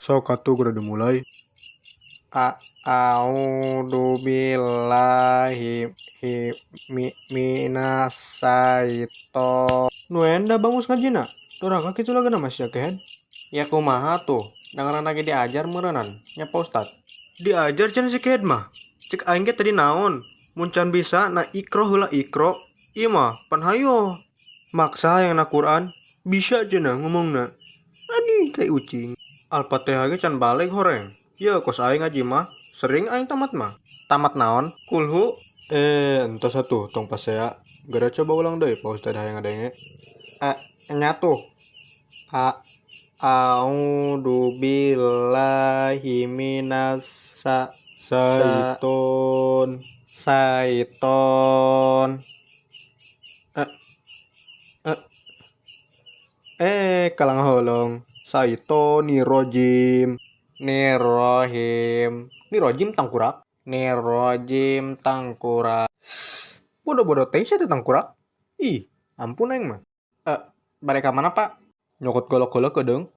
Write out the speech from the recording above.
Sok atuh geura dimulai. A a'udzu billahi hi mi minasyaito. Nu endah bangus ngajina. Doraka kitu lagana mah sia, Kehed. Ya kumaha tuh, dengeran lagi diajar meureunan nya, Pak Ustad. Diajar cenah si Kehed mah. Cek aing ge tadi naon? Mun can bisa na Iqro heula, Iqro. Ieu mah pan hayo. Maksa hayang na Quran, bisa cenah ngomongna. Aduh, tai ucing. Al-Fatihah ge can baleg horeng. Yeuh, kos aing ngaji mah, sering aing tamat mah. Tamat naon? Kulhu? Eh, entos atuh, tong pasea. Geura coba ulang deui, Pak Ustad hayang ngadenge. Eh, nya tuh. A a'udzu billahi minasa Saiton. Saiton. Eh, eh, eh, kalang holong. Saitonirrojim. Nirrohim. Nirojim tangkurak. Nirrojim tangkurak. Bodoh-bodoh teh sia teh tangkurak. Ih, ampun aing mah. Eh, bade ka mana, Pak? Nyokot golok heula keudeung.